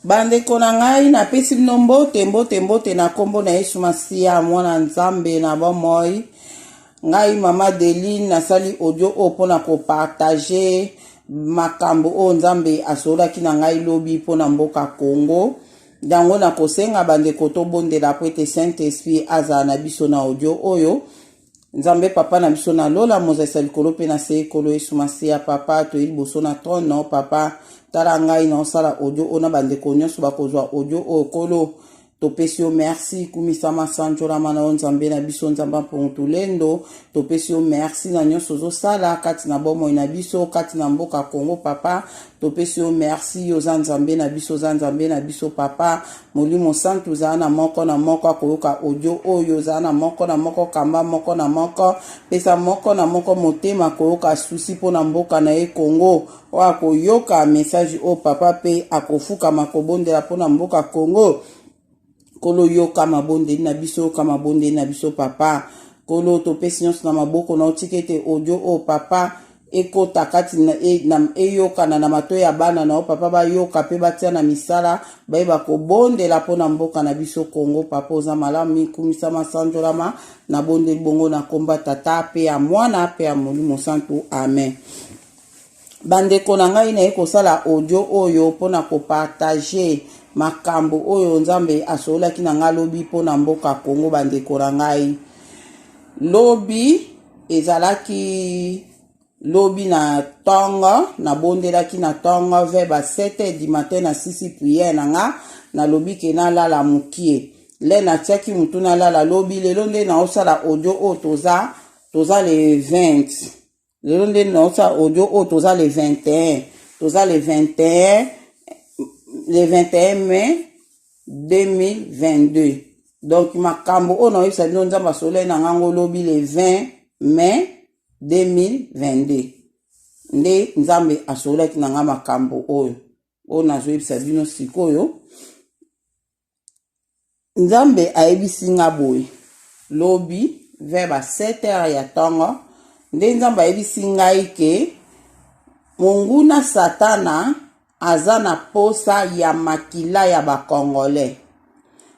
Bandeko na ngai, napesi bino mbote, mbote, mbote na nkombo na Yesu Masiya, mwana Nzambe na bomoi. Ngai mama Deline nasali audio oyo mpo na kopartage makambo oyo Nzambe asololaki na ngai lobi mpo na mboka Congo. Yango nakosenga bandeko tobondela mpo ete Saint Esprit azala na biso na audio oyo. Nzambe papa na biso na lola mozalisa likolo mpe na se ekolo Yesu Masiya papa toyi liboso na trone na papa tala ngai na osala audio oyo na bandeko nyonso bakozwa audio oyo kolo topesi yo merci kumisama sanjolama na yo nzambe na biso nzambe mpongo tulendo topesi yo merci na nyonso ozosala kati na bomoi na biso kati na mboka kongo papa topesi yo merci yo oza nzambe na biso oza nzambe na biso papa Molimo Santu zala na moko na moko akoyoka audio oyo, zala na moko na moko, kamba moko na moko, pesa moko na moko motema akoyoka susi mpo na mboka na ye Congo, oyo akoyoka message oyo papa mpe akofukama kobondela mpo na mboka Congo. Nkolo yoka mabondeli na biso, yoka mabondeli na biso papa. Nkolo topesi nyonso na maboko na otika ete audio oyo papa ekota kati na, e, na, eyokana na matoi ya bana na yo papa, bayoka mpe batia na misala, bayeba kobondela mpo na mboka na biso Kongo. Papa oza malamu, mikumisama, sanjolama, nabondeli bongo na komba Tata mpe ya Mwana mpe ya Molimo Santu, amen. Bandeko na ngai, naye kosala audio oyo mpo na kopartage makambo oyo Nzambe asololaki na ngai lobi mpo na mboka Kongo. Bandeko na ngai, lobi ezalaki lobi na ntongo, nabondelaki na ntongo vers ba 7 heures du matin, nasisi prière na nga, nalobi ke nalala mokie le natiaki motu nalala lobi. Lelo nde naosala audio oyo, toza le 20. Lelo nde naosala audio oyo, toza le 21, toza le 21, le 21 mai 2022. Donc makambo oyo naoyebisa bino, Nzambe asololaki na ngango lobi le 20 mai 2022 nde Nzambe asololaki na nga makambo oyo oyo nazoyebisa bino sikoyo. Nzambe ayebisi nga boye lobi vers ba 7 heures ya ntongo nde Nzambe ayebisi ngai ke monguna Satana aza na posa ya makila ya bakongolais.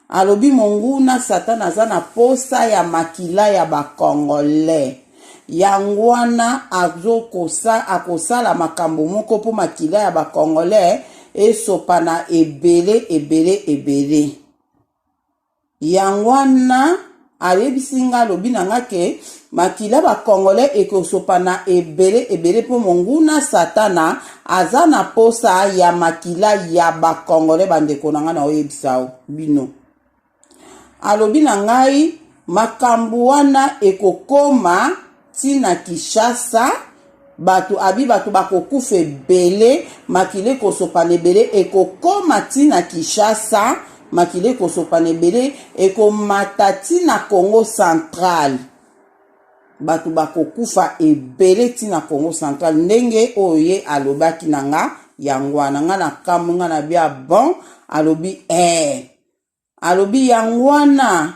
Alobi monguna Satana aza na posa ya makila ya bakongolais, yango wana akosala makambo moko mpo makila ya bakongolais esopana ebele ebele ebele. Yango wana ayebisi nga, alobi na nga ke makila bakongolais ekosopana ebele ebele mpo monguna Satana aza na posa ya makila ya bakongolais. Bandeko na nga, na oyebisa bino, alobi na ngai makambo wana ekokoma ntina Kinshasa. Bato abi bato bakokufa ebele, makila ekosopana ebele, ekokoma ntina Kinshasa, makila ekosopana ebele, ekomata ntina Congo Central, bato bakokufa ebele ntina Congo Central. Ndenge oyo ye alobaki na nga yango wana, nga na kamwe, nga na bia bon. Alobi alobi yango wana,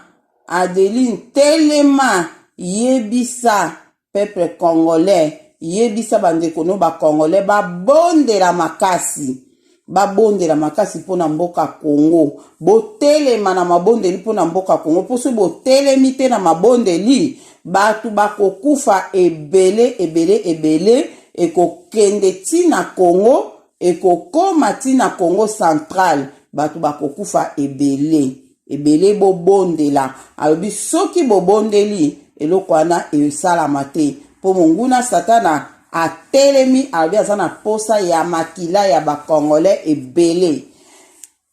Adeline, telema, yebisa peuple congolais, yebisa bandeko no bacongolais babondela makasi, babondela makasi mpona mboka Congo. Botelema na mabondeli mpona mboka Congo, mpo soki botelemi te na mabondeli, bato bakokufa ebele ebele ebele, ekokende ntina Congo, ekokoma ntina Congo Central, bato bakokufa ebele ebele. Bobondela. Alobi soki bobondeli, eloko wana esalama te, mpo monguna Satana atelemi, alobi aza na posa ya makila ya bakongolais ebele.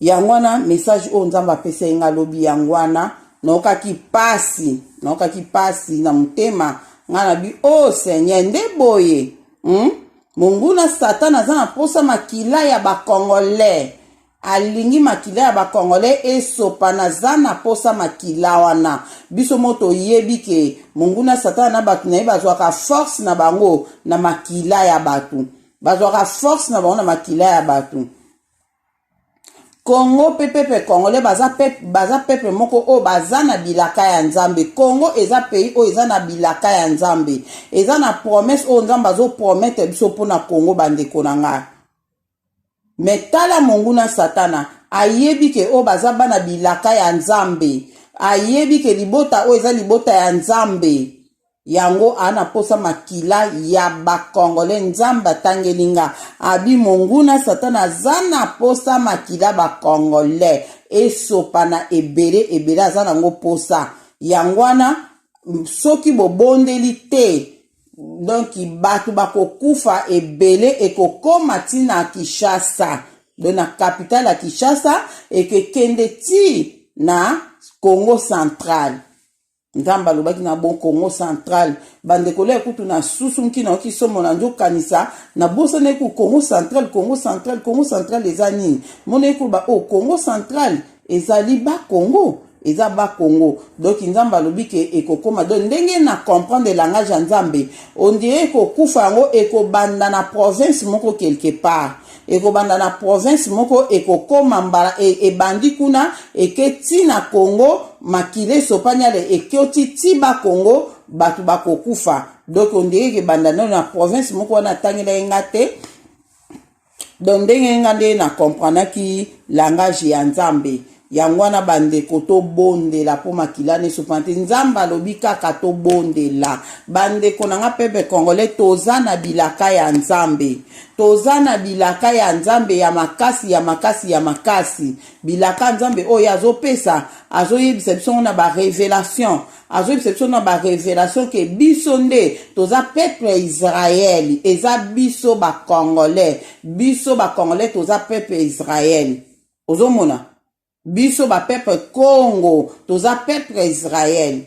Yango wana message oyo Nzambe apesa ye nga lobi yango wana. Naokaki pasi, naokaki pasi na motema nga na bi oh Seigneur, nde boye, Monguna Satana aza na posa makila ya bakongolais, alingi makila ya bakongolais esopana, aza na posa makila wana. Biso mo toyebi ke monguna Satana na bato na ye bazwaka force na bango na makila ya bato, bazwaka force na bango na makila ya bato. Congo mpe peuple congolais baza peuple moko oyo baza na bilaka ya Nzambe. Congo eza pays oyo eza na bilaka ya Nzambe, eza na promesse oyo Nzambe azopromettre biso mpona Congo. Bandeko na ngai, me tala monguna Satana Ayebi ke oyo baza bana bilaka ya Nzambe. Ayebi ke libota oyo eza libota ya Nzambe. Yango aa na posa makila ya ba congolais. Nzambe atangeli nga abi monguna satana aza na posa makila ba congolais esopana ebele ebele, aza nango posa. Yango wana soki bobondeli te, donc bato bakokufa ebele, ekokoma ti na Kinshasa, donc na capitale ya Kinshasa, ekekende ti na Congo Central. Nzambe alobaki na bon Congo Central. Bandeko, leo kutu na susumuki, nayoki somo na nzokanisa nabosani ku Congo Central. Congo Central, Congo Central eza nini? Mona ekoloba o oh, Congo Central ezali ba Congo, eza ba Congo. Donc Nzambe alobi ke ekokoma, donc ndenge na comprendre langage ya Nzambe, on dirait ekokufa yango ekobanda na province moko quelque part, ekobanda na province moko, ekokoma mbala e, ebandi kuna, eke ti na Congo, makila esopani, ale ekoti ti ba Congo, bato bakokufa. Donc on dirait ekebanda nano na province moko wana, atangela ye nga te. Donc ndenge nga nde na comprenaki langage ya Nzambe, yango wana bandeko, tobondela mpo makila na esopana te. Nzambe alobi kaka tobondela. Bandeko na nga peuple congolais, toza na bilaka ya Nzambe, toza na bilaka ya Nzambe ya makasi, ya makasi, ya makasi. Bilaka Nzambe oyo azopesa, azoyebisa biso ngo na barévélation, azoyebisa biso na barévélation ke biso nde toza peuple ya Israel. Eza biso bacongolais, biso bacongolais toza peuple ya Israel. Ozomona, biso bapeuple Congo toza peuple ya Israel.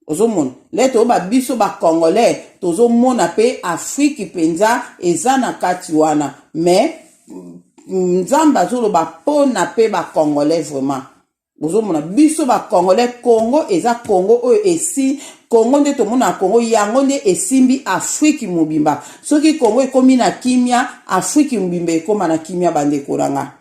Ozomona le toyoba, biso bacongolais tozomona mpe Afrique mpenza eza na kati wana. Mais Nzambe azoloba mpona mpe bacongolais vraiment. Bozomona, biso bacongolais, Congo eza Congo oyo esi Congo nde tomona Congo yango nde esimbi Afrique mobimba. Soki Congo ekómi na kimia, Afrique mobimba ekóma na kimia. Bandeko na nga,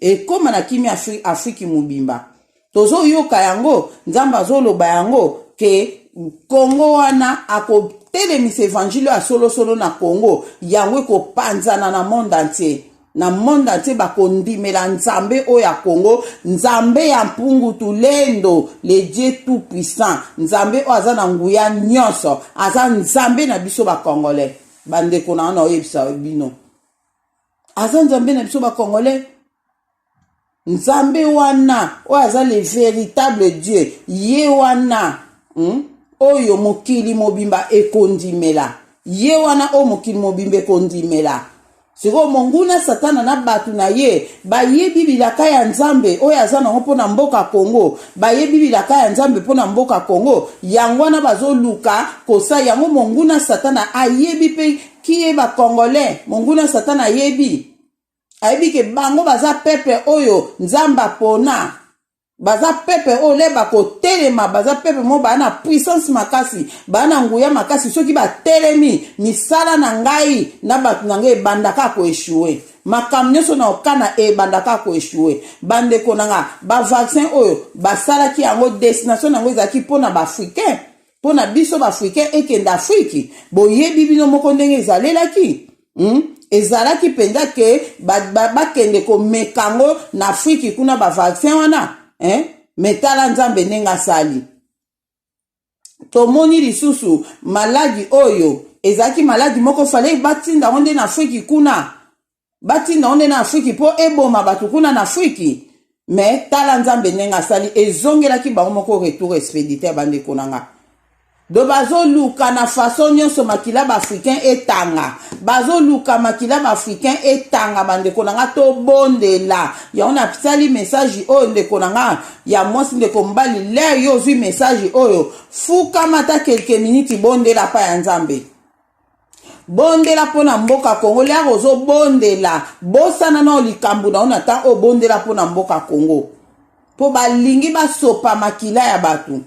ekóma na kimia Afrique mobimba. Tozoyoka yango, Nzambe azoloba yango ke Kongo wana akotelemisa évangile ya solosolo na Kongo, yango ekopanzana na monde entier. Na monde entier bakondimela Nzambe oyo ya Kongo, Nzambe ya Mpungu Tulendo, le Dieu tout puissant, Nzambe oyo aza na nguya nyonso, aza Nzambe na biso bacongolais. Bandeko na wana, oyebisa bino, aza Nzambe na biso bacongolais. Nzambe wana oyo aza le véritable Dieu, ye wana, Oyo mokili mobimba ekondimela, ye wana oyo mokili mobimba ekondimela. Sikoyo monguna Satana na bato na ye bayebi bilaka ya Nzambe oyo aza nango mpo na mboka Kongo. Bayebi bilaka ya Nzambe mpo na mboka Kongo, yango wana bazoluka kosa yango. Monguna Satana ayebi mpe kiye bacongolais. Monguna Satana ayebi, ayebi ke bango baza peuple oyo Nzambe apona, baza peuple oyo le bakotelema, baza peuple moko baa na puissance makasi, baa na nguya makasi. Soki batelemi, misala na ngai na bato na ngai ebandaka koéchouer, makambo nyonso na okana ebandaka koéchouer. Bandeko na nga, bavaccin oyo basalaki yango, destination na yango ezalaki mpona baafricain, mpona biso baafricain, ekende Afrique. Boyebi bino moko ndenge ezalelaki, Ezalaki mpenza ke bakende komeka yango na Afrique kuna, bavaccin wana, eh? Mais tala Nzambe ndenge asali. Tomoni lisusu maladi oyo ezalaki maladi moko, fallait batinda yango nde na Afrique kuna, batinda yango nde na Afrique mpo eboma bato kuna na Afrique. Mais tala Nzambe ndenge asali, ezongelaki bango moko, retour expéditeur. Bandeko na nga, do bazoluka na façon nyonso makila baafricain etanga, bazoluka makila baafricain etanga. Bandeko na nga, tobondela. Yango nasali message oyo. Ndeko na nga ya mwasi, ndeko mobali, lere yo ozwi message oyo, fukama ata quelques minutes, bondela pa ya Nzambe, bondela mpo na mboka Kongo. Lere ozobondela, bosana na likambo na yo na ntan oyo, bondela mpo na mboka Kongo, mpo balingi basopa makila ya bato,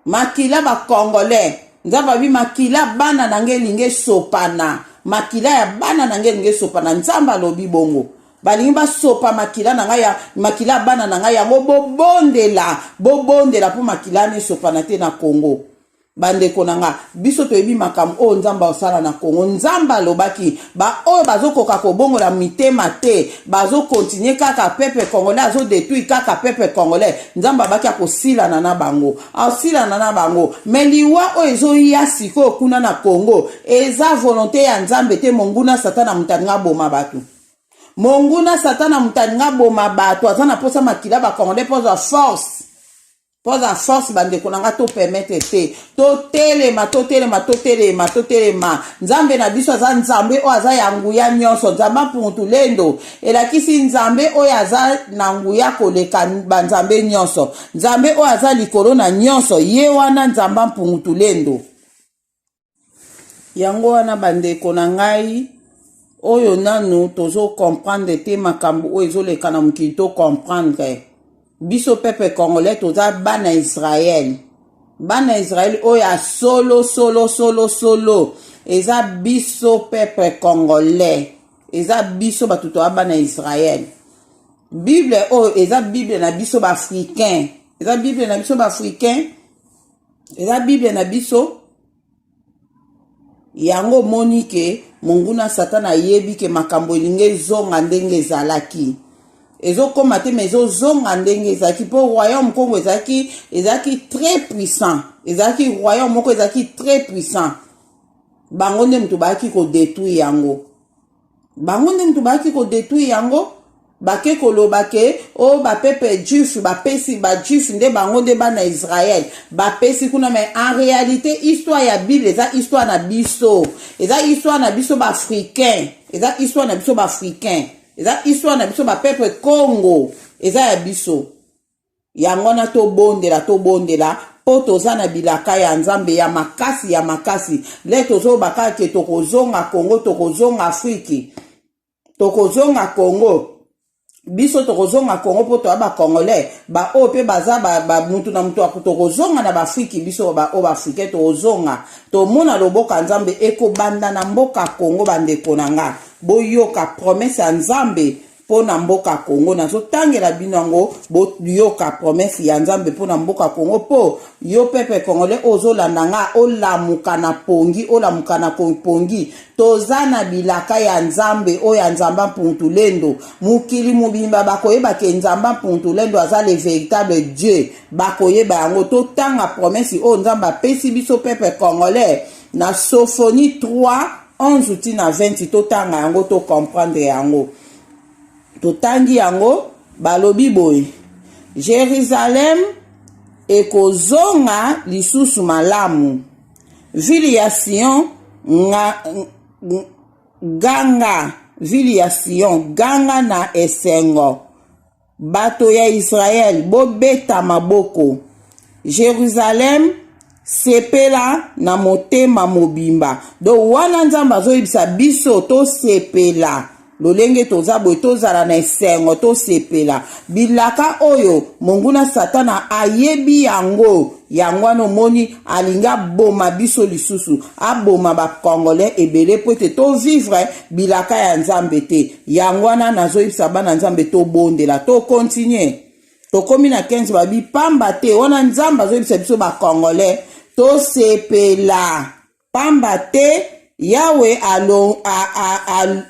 makila bacongolais. Nzambe abi makila bana na ngai elingi esopana, makila ya bana na ngai elingi esopana. Nzambe alobi bongo, balingi basopa makila na ngai, ya makila ya bana na ngai. Yango bobondela, bobondela mpo makila wana esopana te na Kongo. Bandeko na nga, biso toyebi makambo oyo Nzambe akosala na Congo. Nzambe alobaki, baoyo bazokoka kobongola mitema te, bazokontinue kaka peuple congolais, azodetruire kaka peuple congolais. Nzambe abaki akosilana na bango, akosilana na bango. Me liwa oyo ezoya sikoyo kuna na Congo eza volonte ya Nzambe te. Monguna Satana moto alingi aboma bato. Monguna Satana moto alingi aboma bato, aza na mposa makila ba congolais mpo azwa force. Poza force bandeko na nga, to permettre te. Totelema, totelema, totelema, totelema. Nzambe na biso aza Nzambe oyo aza ya nguya nyonso. Nzambe Mpungu Lendo elakisi Nzambe oyo aza na nguya koleka banzambe nyonso, Nzambe oyo aza likolo na nyonso. Ye wana Nzambe Mpungu Lendo. Yango wana bandeko na ngai, oyo nanu tozo comprendre te makambo oyo ezoleka na mokili, to comprendre, biso peuple congolais toza bana Israel, bana Israel oyo ya solo solo solo solo. Eza biso peuple congolais, eza biso bato toya bana Israel. Bible oyo eza Bible na biso baafricain, eza Bible na biso baafricain, eza Bible na biso. Yango omoni ke monguna Satana ayebi ke makambo elingi ezonga ndenge ezalaki, ezokóma te, ma ezozonga ndenge ezalaki, mpo royaume Congo ezalaki très puissant, ezalaki royaume moko ezalaki très puissant. Bango nde moto bayaki kodétruire yango, bango nde moto bayaki kodétruire yango. Bake koloba ke oyo oh, bapeuple juif bapesi, bajuif nde bango nde bana Israel bapesi kuna. Mais en réalité, histoire ya Bible eza histoire na biso, eza histoire na biso baafricain, eza histoire na biso baafricain, eza histoire na biso bapeuple Congo, eza ya biso. Yango wana tobondela, tobondela, mpo toza na bilaka ya Nzambe ya makasi, ya makasi. Le tozoba kaka ke tokozonga Congo, tokozonga Afriki, tokozonga Congo. Biso tokozonga Congo mpo toya bacongolais. Baoyo mpe baza mutu na mutu, tokozonga na baafriki. Biso baoyo baafricain tokozonga, tomona loboko ya Nzambe ekobanda na mboka Congo. Bandeko na nga, boyoka promesse ya Nzambe mpo na mboka Kongo. Nazotangela bino yango, boyoka promesse ya Nzambe mpo na mboka Kongo, mpo yo peuple congolais oyo ozolanda nga, olamuka na pongi, olamuka na pongi. Toza na bilaka ya Nzambe oyo ya Nzambe Mpuntulendo. Mokili mobimba bakoyeba ke Nzambe Mpuntulendo aza le véritable Dieu, bakoyeba yango. Totanga promesse oyo Nzambe apesi biso peuple congolais na Sophonie 3 11 ntina 20. Totanga yango, tocomprendre yango. Totangi yango, balobi boye: Jérusalem ekozonga lisusu malamu, ville ya Sion nga, ganga, ville ya Sion, ganga na esengo, bato ya Israele, bobeta maboko, Jérusalem, sepela na motema mobimba. Donc wana Nzambe azoyebisa biso tosepela lolenge toza boye, tozala na esengo, tosepela. Bilaka oyo monguna Satana ayebi yango. Yango wana omoni alingi aboma biso lisusu, aboma bacongolais ebele po ete tovivre bilaka ya Nzambe te. Yango wana nazoyebisa bana Nzambe, tobondela, tokontinue. Tokomi na 15, babi pamba te wana Nzambe azoyebisa biso bacongolais tosepela, pamba te Yawe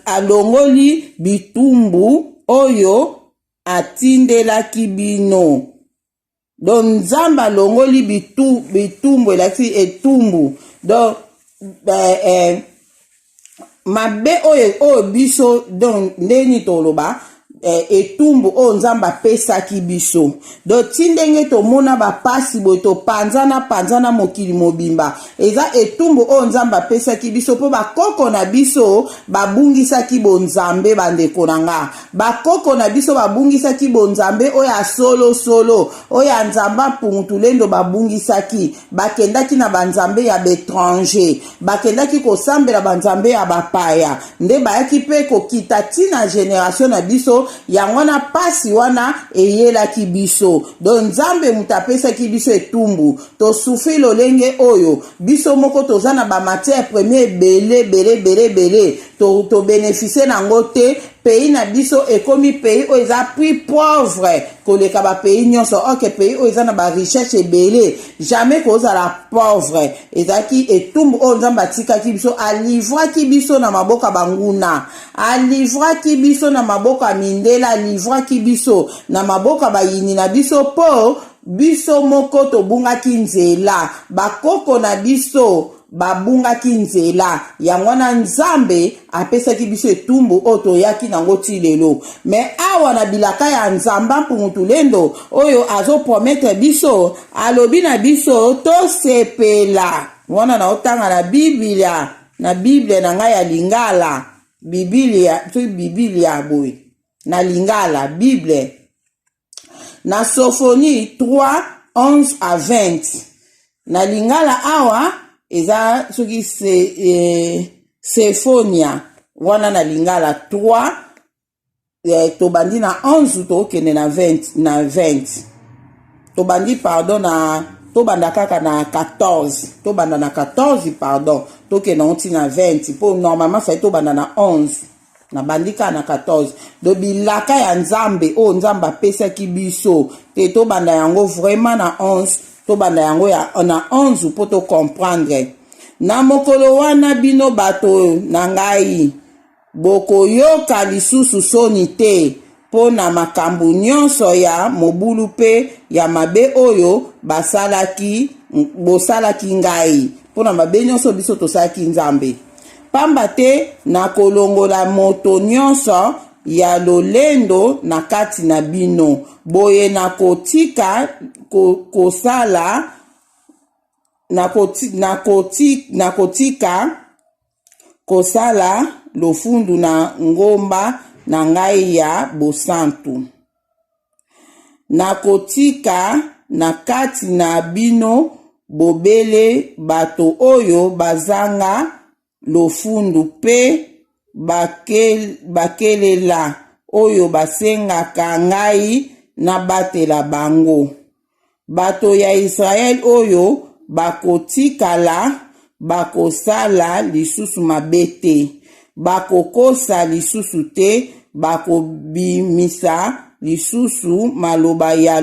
alongoli bitumbu oyo atindelaki bino. Donc Nzambe alongoli bitumbu, elakisi etumbu. Donc mabe oyo biso, donc ndeni toloba etumbu oyo Nzambe apesaki biso. Donc ti ndenge tomona bapasi boye, topanzana panzana mokili mobimba, eza etumbu oyo Nzambe apesaki biso, mpo bakoko na biso babungisaki bonzambe. Bandeko na nga, bakoko na biso babungisaki bonzambe oyo ya solosolo, oyo ya Nzambe Mpungutulendo. Babungisaki, bakendaki na banzambe ya baétranger, bakendaki kosambela banzambe ya bapaya, nde bayaki mpe kokita ntina génération na biso. Yango wana pasi wana eyelaki biso. Donc Nzambe moto apesaki biso etumbu, tosouffrir lolenge oyo. Biso moko toza na bamatière première ebele ebele ebele ebele, tobénéficie nango te. pays na biso ekomi pays oyo eza plus pauvre koleka ba pays nyonso. Ok, pays oyo eza na ba richesse ebele jamais kozala pauvre. Ezalaki etumbu oyo Nzambe atikaki biso, alivraki biso na maboko ya banguna, alivraki biso na maboko ya mindele, alivraki biso na maboko ya bayini na biso, mpo biso moko tobungaki nzela, bakoko na biso babungaki nzela. Yango wana Nzambe apesaki biso etumbu oyo toyaki nango ti lelo. Me awa na bilaka ya Nzamba Mpungutulendo oyo azoprometre biso, alobi na biso tosepela. Wana naotanga na Biblia, na Biblia na ngai ya Lingala, Bibilia, soki Bibilia boye na Lingala, Bible na Sophonie 3 11 à 20 na Lingala. Awa eza soki se, Sefonia wana na Lingala 3, tobandi na 11, tokende na 20, na 20 tobandi, pardon, na tobanda kaka na 14, tobanda na 14, pardon, tokende ngo ntina 20, mpo normalement fai tobanda na 11, nabandi kaka na 14. Do bilaka ya Nzambe oyo Nzambe apesaki biso te, tobanda yango vraiment na 11, tobanda yango na 11 mpo tocomprendre. Na mokolo wana, bino bato na ngai bokoyoka lisusu soni te mpo na makambo nyonso ya mobulu mpe ya mabe oyo bosalaki ngai, mpo na mabe nyonso biso tosalaki Nzambe. Pamba te nakolongola moto nyonso ya lolendo na kati na bino. Boye nakotika kosala, nakotika kosala lofundu na ngomba na ngai ya bosantu. Nakotika na kati na bino bobele bato oyo bazanga lofundu mpe bakelela, oyo basengaka ngai nabatela bango. Bato ya Israele oyo bakotikala bakosala lisusu mabe te, bakokosa lisusu te, bakobimisa lisusu maloba ya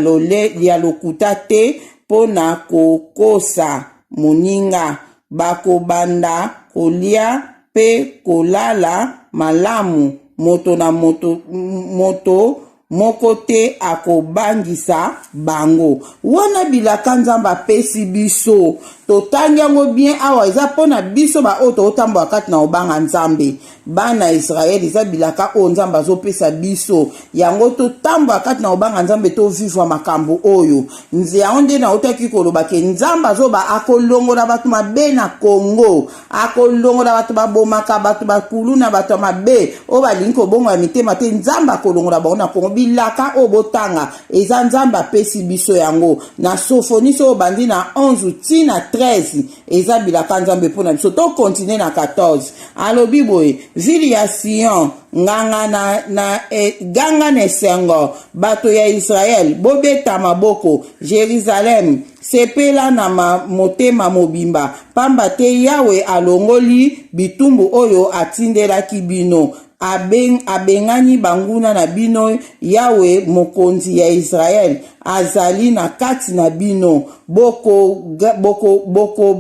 lokuta te mpo na kokosa moninga. Bakobanda kolia mpe kolala malamu, moto na moto, moto moko te akobangisa bango. Wana bilaka Nzambe apesi biso, totangi yango bien awa, eza mpo na biso baoyo tokotambola kati na kobanga Nzambe. Bana Israele, eza bilaka oyo Nzambe azopesa biso yango, totambola kati na kobanga Nzambe, tovivre makambo oyo. Yango nde nautaki koloba ke Nzambe azoba akolongola bato mabe na Kongo, akolongola bato babomaka bato, bakuluna, bato ya mabe oyo balingi kobongola mitema te. Nzambe akolongola bango na Kongo. Bilaka oyo botanga, eza Nzambe apesi biso yango na Sofonisi oyo bandi na 11 ti na 13, eza bilaka Nzambe mpo na biso. Tokontinue na 14. Alobi boye: ville ya Sion, nganga na, ganga na esengo, bato ya Israele, bobeta maboko. Jerusalem, sepela na motema mobimba, pamba te Yawe alongoli bitumbu oyo atindelaki bino, abengani banguna na bino. Yawe, mokonzi ya Israele, azali na kati na bino. Bokobanga boko, boko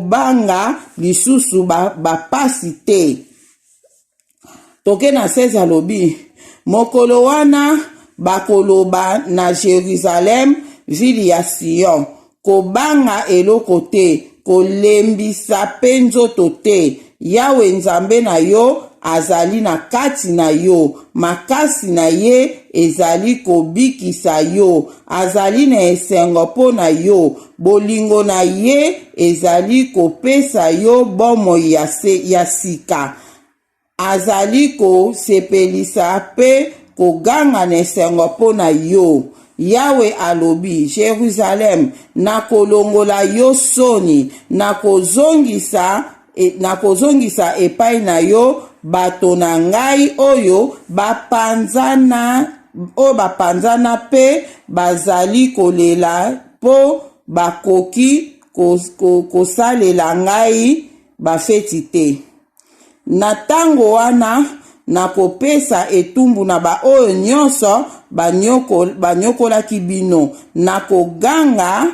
lisusu bapasi ba te. Toke na 16. Alobi: mokolo wana bakoloba na Jerusalem, ville ya Sion: kobanga eloko te, kolembisa mpe nzoto te. Yawe Nzambe na yo azali na kati na yo, makasi na ye ezali kobikisa yo. Azali na esengo mpo na yo, bolingo na ye ezali kopesa yo bomoi ya sika. Azali kosepelisa mpe koganga na esengo mpo na yo. Yawe alobi: Jerusalem, nakolongola yo soni, nakozongisa epai na yo bato na ngai oyo bapanzana mpe bazali kolela, mpo bakoki kosalela ngai bafeti te. Na ntango wana, Nakopesa etumbu na baoyo nyonso banyokolaki bino. Nakoganga,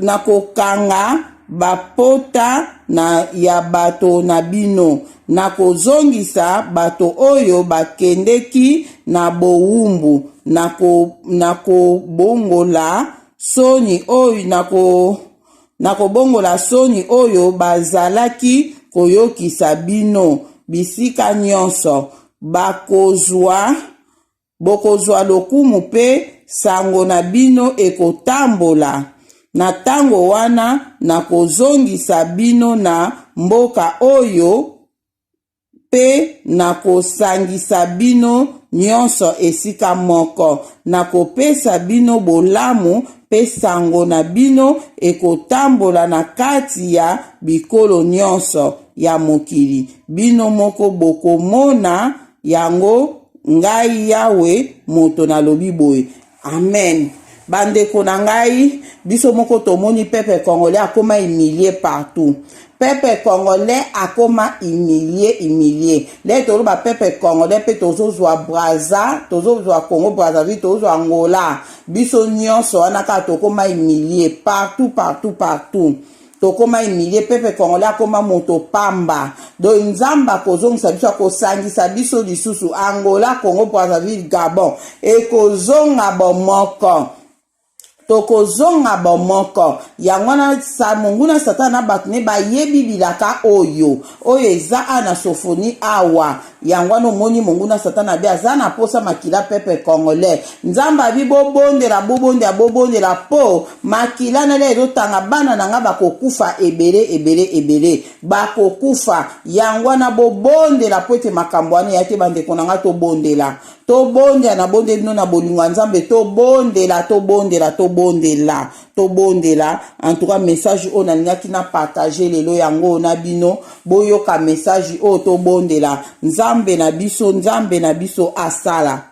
nakokanga bapota na ya bato na bino. Nakozongisa bato oyo bakendeki na bowumbu. Nakobongola soni oyo nako Nakobongola soni oyo bazalaki koyokisa bino bisika nyonso. Bakozwa, bokozwa lokumu mpe sango na bino ekotambola. Na tango wana, nakozongisa bino na mboka oyo Mpe nakosangisa bino nyonso esika moko, nakopesa bino bolamu, mpe sango na bino ekotambola na kati ya bikolo nyonso ya mokili. Bino moko bokomona yango, Ngai Yawe moto nalobi boye. Amen. Bandeko na ngai, biso moko tomoni peuple congolais akoma humilie partout. Peuple congolais akoma humilie, humilie. Lelo toloba peuple congolais pe tozozwa Brazza, tozozwa Congo Brazzaville, tozozwa Angola. Biso nyonso wana kaka tokoma humilie partout, partout, partout. Tokoma humilie, peuple congolais akoma moto pamba. Donc Nzambe akozongisa biso, akosangisa biso lisusu. Angola, Congo Brazzaville, Gabon ekozonga bomoko. Tokozonga bomoko. Yango wana sa monguna Satana na bato ne bayebi bilaka oyo. Oyo eza awa na Sophonie awa. Yango wana omoni monguna Satana abi aza na posa makila peuple congolais. Nzambe abi bobondela, bobondela, bobondela po makila na ezo tanga bana na nga bakokufa ebele ebele ebele. Bakokufa. Yango wana bobondela po ete makambo wana eya te bandeko na nga tobondela. Tobondela na bondeli bino na bolingo ya Nzambe tobondela tobondela tobondela tobondela. En tout cas message oyo nalingaki na partager lelo yango na bino boyoka message oyo tobondela Nzambe na biso Nzambe na biso asala.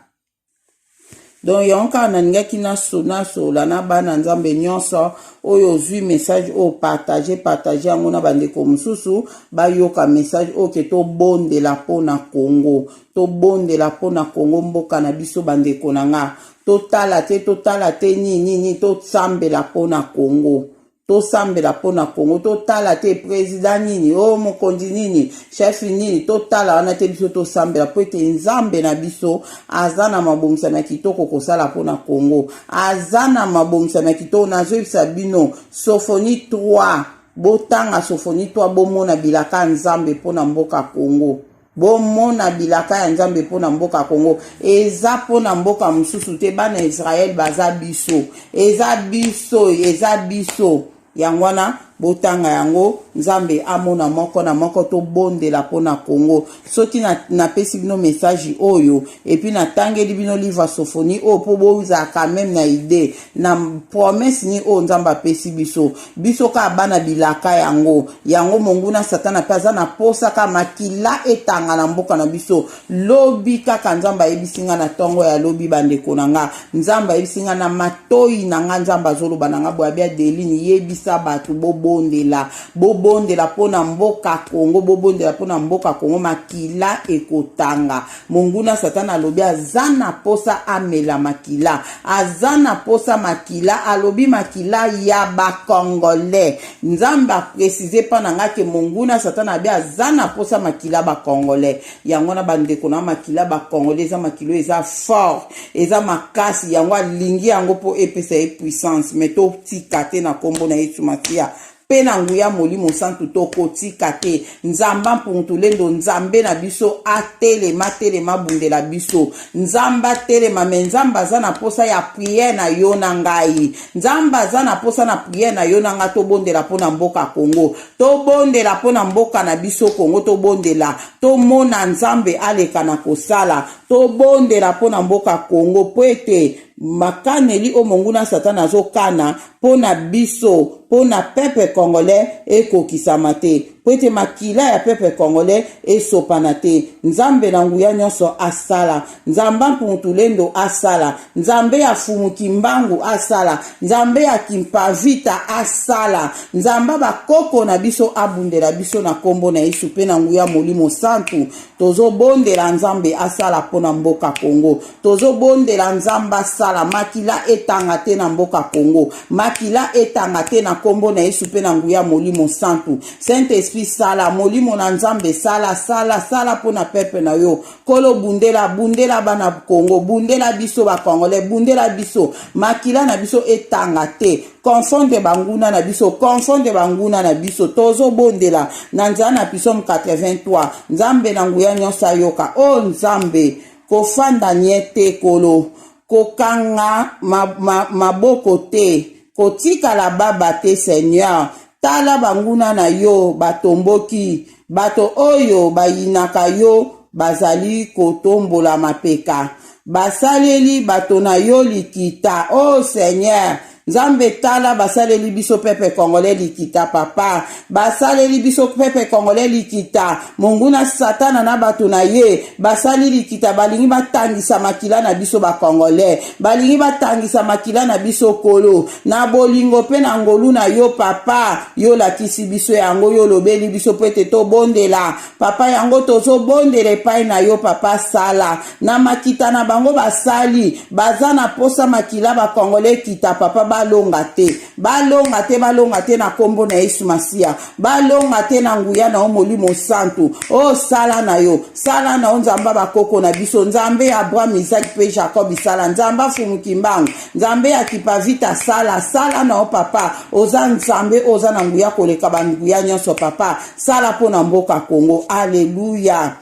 Donc yango kaka nalingaki nasola na bana Nzambe nyonso oyo ozwi message oyo partage partage yango na bandeko mosusu bayoka message oyo ke tobondela mpo na Congo. Tobondela mpo na Congo mboka na biso bandeko na nga. Totala te totala te nini nini tosambela mpo na Congo. Tosambela mpo na Congo totala te president nini o oh, mokonzi nini chef nini totala wana te biso tosambela mpo ete Nzambe na biso aza na mabongisami ya kitoko kosala mpo na Congo. Aza na mabongisami ya kitoko nazoyebisa bino Sophonie 3 botanga Sophonie 3 bomona bilaka ya Nzambe mpo na mboka Congo. Bomona bilaka ya Nzambe mpo na mboka Congo. Eza mpo na mboka mosusu te. Bana ya Israël baza biso. Eza biso, eza biso. Yango wana botanga yango, Nzambe amona moko na moko, tobondela mpo na Congo. Soki napesi bino message oyo, et puis natangeli bino livre ya Sophonie oyo mpo bozala quand même na idée na promesse nini oyo Nzambe apesi biso. Biso kaka bana bilaka yango. Yango monguna Satana pe aza na posa kaka makila etanga na mboka na biso. Lobi kaka Nzambe ayebisi nga na tongo ya lobi bandeko na nga. Nzambe ayebisi nga na matoyi na nga Nzambe azoloba na nga boye abi Adeline yebisa bato bobondela. Bobondela mpo na mboka Congo, bobondela mpo na mboka Congo makila ekotanga. Monguna Satana alobi aza na posa amela makila, aza na posa makila, alobi makila ya ba congolais. Nzambe a precise pa na nga ke monguna Satana abi aza na posa makila ba congolais. Yango wana ba ndeko na makila ba congolais eza makila oyo eza fort, eza makasi, yango alingi yango po epesa ye puissance. Mais totika te na kombo na Yesu Masiya. Mpe na nguya Molimo Santu tokotika te. Nzamba Mpungu-Tulendo, Nzambe na biso atelema, atelema abundela biso. Nzambe atelema, mais Nzambe aza na posa ya prière na yo na ngai. Nzambe aza na posa na prière na yo na ngai, tobondela mpo na mboka Congo. Tobondela mpo na mboka na biso Congo, tobondela. Tomona Nzambe aleka na kosala. Tobondela mpo na mboka Congo, mpo ete makaneli oyo monguna Satana azokana mpo na biso, mpo na peuple congolais ekokisama te. mpo ete makila ya peuple congolais esopana te. Nzambe na nguya nyonso asala, Nzamba Mpungu-Tulendo asala, Nzambe ya Fumu Kimbangu asala, Nzambe ya Kimpavita asala, Nzamba bakoko na biso abundela biso na kombo na Yesu mpe na nguya Molimo Santu. Tozobondela Nzambe asala mpo na mboka Congo. Tozobondela Nzambe asala makila etanga te na mboka Congo. Makila etanga te na kombo na Yesu mpe na nguya Molimo Santu. Saint Esprit sala, Molimo na Nzambe sala, sala, sala mpo na peuple na yo. Kolo bundela, bundela bana Congo, bundela biso ba Congolais, bundela biso. Makila na biso etanga te. Confondre banguna na biso, confondre banguna na biso. Tozobondela na nzela na Psaume 83. Nzambe na nguya nyonso ayoka. O Nzambe, kofanda nye te Kolo. Kokanga ma, ma, maboko te. Kotikala baba te Seigneur. Tala banguna na yo batomboki, bato oyo bayinaka yo bazali kotombola mapeka. Basaleli bato na yo likita. Oh Seigneur, Nzambe tala basaleli biso peuple congolais likita papa. Basaleli biso peuple congolais likita. Monguna Satana na bato na ye basali likita, balingi batangisa makila na biso ba congolais. Balingi batangisa makila na biso kolo. Na bolingo mpe na ngolu na yo papa, yo olakisi biso yango, yo olobeli biso mpo ete tobondela. Papa, yango tozobondela epai na yo papa, sala na makita na bango basali, baza na posa makila ba congolais ekita papa, balonga te, balonga te, balonga te na kombo na Yesu Masiya, balonga te na nguya na yo Molimo Santu. O sala na yo, sala na yo Nzambe ya bakoko na biso, Nzambe ya Abraham, Isaac mpe Jacob, sala Nzambe ya Fumu Kimbangu, Nzambe ya Kipavita, sala, sala na yo papa, oza Nzambe oza na nguya koleka ba nguya nyonso papa, sala mpo na mboka Congo. Alleluia.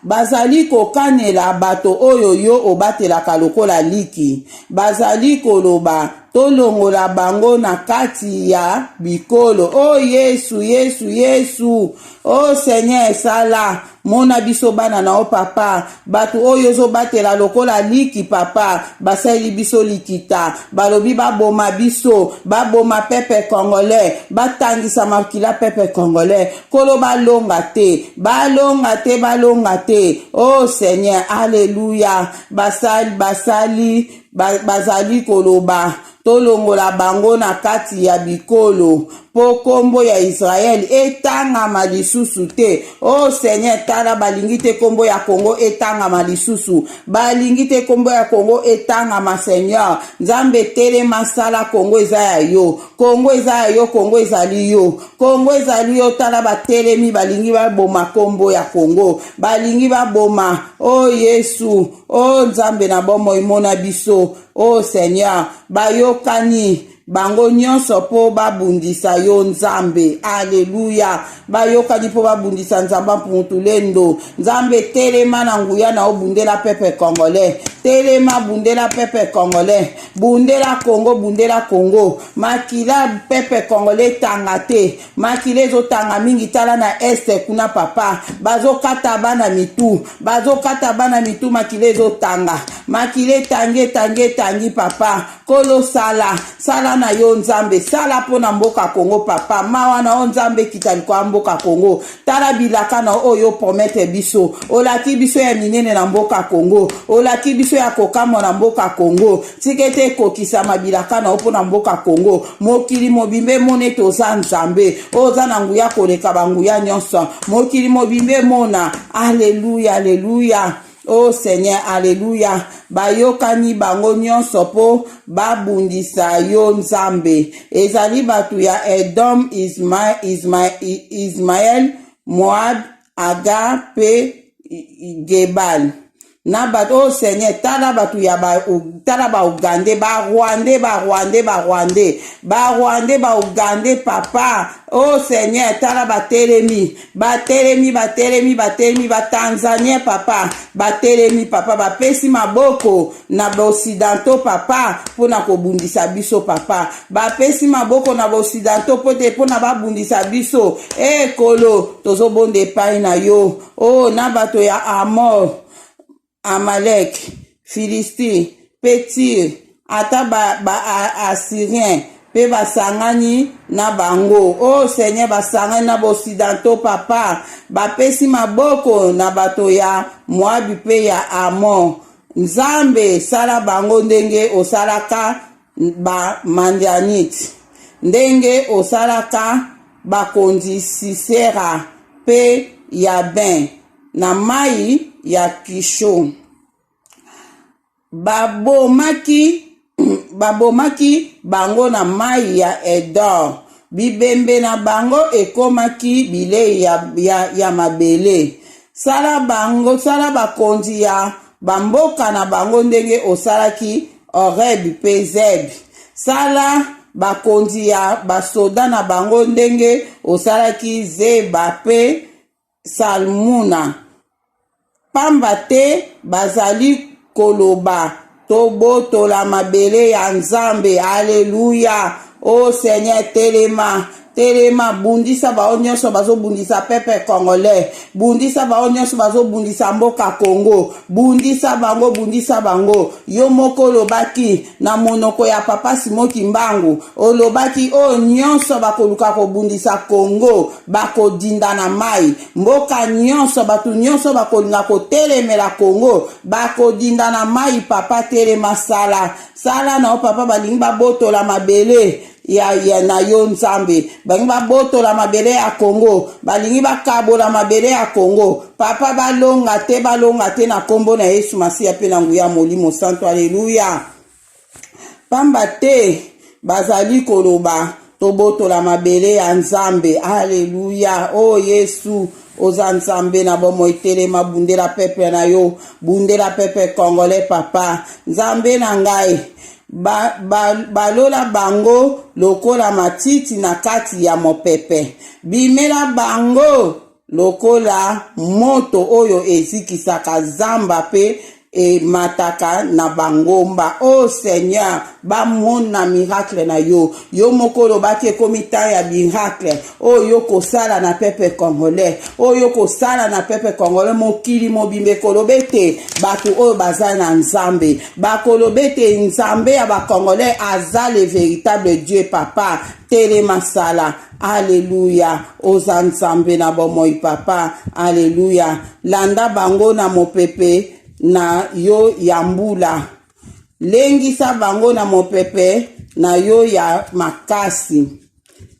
Bazali kokanela bato oyo yo obatelaka lokola liki. Bazali koloba, Tolongola bango na kati ya bikolo. O Yesu, Yesu, Yesu! O Seigneur, sala! Mona biso bana na yo, papa. Bato oyo ozobatela lokola liki, papa, basaleli biso likita. Balobi baboma biso, baboma peuple congolais, batangisa makila peuple congolais. Kolo balonga te, balonga te, balonga te. Oh Seigneur, alleluia. Basali, basali, bazali koloba tolongola bango na kati ya bikolo mpo kombo ya Israel etangama lisusu te. Oh Seigneur, tala balingi te kombo ya Congo etangama lisusu, balingi te kombo ya Congo etangama. Seigneur Nzambe, telema, sala. Congo eza ya yo, Congo eza ya yo, Congo ezali yo, Congo ezali yo. Tala batelemi, balingi baboma kombo ya Congo, balingi baboma. Oh Yesu, oh Nzambe na bomoi, mona biso. Oh Seigneur, bayokani bango nyonso mpo babundisa yo Nzambe. Aleluya, bayokani mpo babundisa Nzambe Mpuntulendo. Nzambe, telema na nguya na obundela peuple congolais. Telema, bundela peuple congolais, bundela Congo, bundela Congo. Makila peuple congolais tanga te, makila ezotanga mingi. Tala na este kuna papa, bazokata bana mitu, bazokata bana mitu, makila ezotanga, makila etangi, etangi, etangi papa. Kolo sala, sala na yo Nzambe, sala mpo na mboka Congo papa. Mawa na yo Nzambe ekita likolo ya mboka Congo. Tala bilaka na oyo promettre biso, olaki biso ya minene na mboka Congo, olaki biso ya kokamwa na mboka Congo. Tika ete ekokisama bilaka na yo mpo na mboka Congo. Mokili mobimba emona ete oza Nzambe oyo oza na nguya koleka banguya nyonso. Mokili mobimba emona. Aleluya, aleluya. Oh Seigneur, aleluya. Bayokani bango nyonso mpo babundisa yo Nzambe. Ezali bato ya Edom, Isma, Isma, Ismael, Moab, Agar mpe Gebal. Na bato, oh Seigneur, tala bato ya ba, tala ba Ougandais, ba Rwandais, ba Rwandais, ba Rwandais, ba Rwandais, ba Ougandais, papa. Oh Seigneur, tala batelemi, batelemi, batelemi, batelemi, ba Tanzanien papa, batelemi papa, bapesi maboko na baoccidentaux papa mpo na kobundisa biso papa, bapesi maboko na baoccidentaux mpo te mpo na babundisa biso. E Kolo, tozobonda epai na yo. Oh, na bato ya Amor, Amalek, Filistie mpe Tire, ata ba, ba Assyrien. mpe basangani na bango. O oh, Seigneur, basangani na baoccidentaux papa, bapesi maboko na bato ya Moabi mpe ya Amon. Nzambe, sala bango ndenge osalaka ba Mandianite, ndenge osalaka bakonzi Sisera mpe Yabin na mai ya Kisho. Babomaki, babomaki bango na mai ya Edor. Bibembe na bango ekomaki bilei ya, ya, ya mabele. Sala bango, sala bakonzi ya bamboka na bango ndenge osalaki Oreb mpe Zeb. Sala bakonzi ya basoda na bango ndenge osalaki Zeba mpe Salmuna. Pamba te bazali koloba, Tobotola mabele ya Nzambe. Aleluya! O Seigneur, telema, telema, bundisa bao nyonso bazobundisa peuple congolais, bundisa bao nyonso bazobundisa mboka Congo, bundisa bango, bundisa bango. Yo moko olobaki na monoko ya papa Simon Kimbangu, olobaki oyo nyonso bakoluka kobundisa Congo bakodinda na mai. Mboka nyonso, bato nyonso bakolinga kotelemela Congo bakodinda na mai. Papa telema, sala sala na yo papa. Balingi babotola mabele ya, ya na yo Nzambe, balingi babotola mabele ya Congo, balingi bakabola mabele ya Congo papa. Balonga te, balonga te na nkombo na Yesu Masiya mpe na nguya Molimo Santo. Aleluya! Pamba te bazali koloba, Tobotola mabele ya Nzambe. Aleluya! O oh, Yesu, oza Nzambe na bomoi, telema, bundela peuple na yo, bundela peuple congolais papa. Nzambe na ngai, ba, ba, balola bango lokola matiti na kati ya mopepe, bimela bango lokola moto oyo ezikisaka zamba mpe emataka na bangomba. O oh, Seigneur, bamona miracle na yo. Yo moko olobaki ekomi temps ya miracle oyo yo kosala na peuple congolais, oyo yo kosala na peuple congolais. Mokili mobimba ekoloba ete bato oyo baza na Nzambe, bakoloba ete Nzambe ya bacongolais aza le véritable Dieu. Papa, telema, sala. Aleluya, oza Nzambe na bomoi papa. Aleluya, landa bango na mopepe na yo ya mbula, lengisa bango na mopepe na yo ya makasi.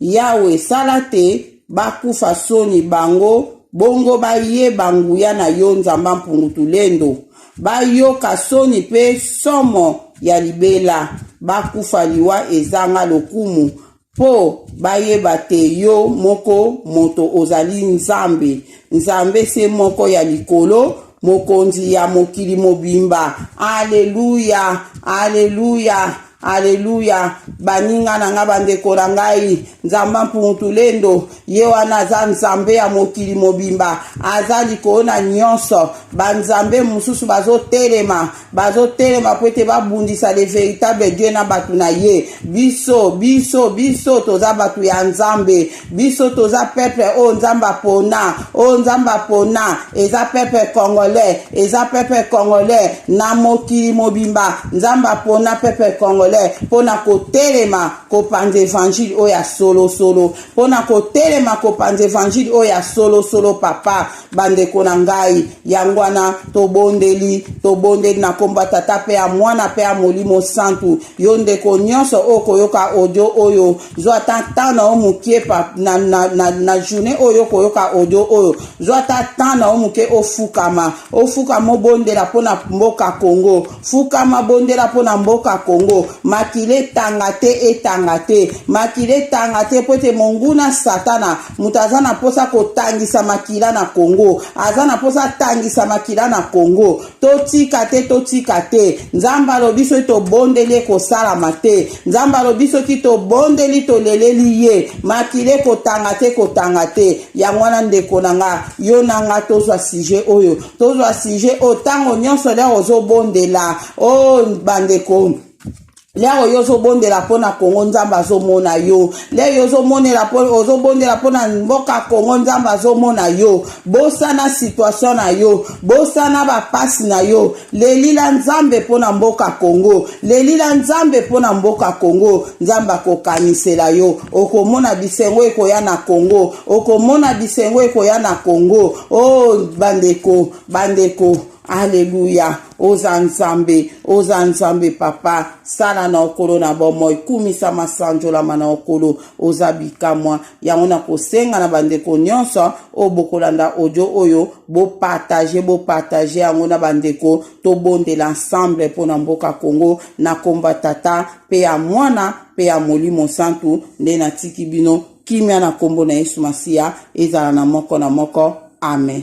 Yawe, sala te bakufa soni bango, bongo bayeba nguya na yo, Nzamba mpungu tulendo. Bayoka soni mpe somo ya libela, bakufa liwa ezanga lokumu, Mpo bayeba te yo moko moto ozali Nzambe, Nzambe se moko ya likolo, Mokonzi ya mokili mobimba. Aleluya, aleluya, aleluya! Baninga na ngai, bandeko na ngai, Nzambe Mpungu-Tulendo, ye wana aza Nzambe ya mokili mobimba, aza likolo na nyonso. Banzambe mosusu bazotelema, bazotelema mpo ete babundisa le véritable Dieu na bato na ye. Biso, biso, biso toza bato ya Nzambe. Biso toza peuple oyo Nzambe apona, oyo Nzambe apona. Eza peuple congolais, eza peuple congolais na mokili mobimba. Nzambe apona peuple congolais mpo na kotelema kopanza evangile oyo ya solosolo, mpo na kotelema kopanza evangile oyo ya solosolo. Papa, bandeko na ngai, yango wana tobondeli, tobondeli na nkombo ya Tata mpe ya Mwana mpe ya Molimo Santu. Yo ndeko nyonso oyo koyoka audio oyo, zwa ata temps na yo mokie na, na, na, na journée oyo okoyoka audio oyo, zwa ata temps na yo moke, ofukama, ofukama, obondela mpo na mboka Congo. Fukama, bondela mpo na mboka Congo. Makila etanga te, etanga te, makila etanga te, mpo ete monguna Satana moto aza na mposa kotangisa makila na Congo, aza na mposa atangisa makila na Congo. Totika te, totika te. Nzambe alobi soki tobondeli ekosalama te. Nzambe alobi soki tobondeli, toleleli ye, makila ekotanga te, kotanga te. Yango wana ndeko na nga, yo na nga, tozwa sujet oyo, tozwa sujet oyo ntango nyonso lere ozobondela. O oh, bandeko. Lero yo ozobondela mpo na Kongo, Nzambe azomona yo. Lero yo ozomonela mpo ozobondela mpo na mboka Kongo, Nzambe azomona yo. Bosana situation na yo, bosana bapasi na yo. Lelila Nzambe mpo na mboka Kongo, lelila Nzambe mpo na mboka Kongo. Nzambe akokanisela yo, okomona bisengo ekoya na Kongo, okomona bisengo ekoya na Kongo. Oh bandeko, bandeko, Aleluya, oza Nzambe, oza Nzambe papa, sala na okolo na bomoi, kumisama, sanjolama na okolo, oza bikamwa. Yango na kosenga na bandeko nyonso oyo bokolanda audio oyo, bopartage, bopartage yango na bandeko, tobondela ensemble mpo na mboka Congo, na komba Tata mpe ya Mwana mpe ya Molimo Santu, nde natiki bino kimia na kombo na Yesu Masiya, ezala na moko na moko. Amen.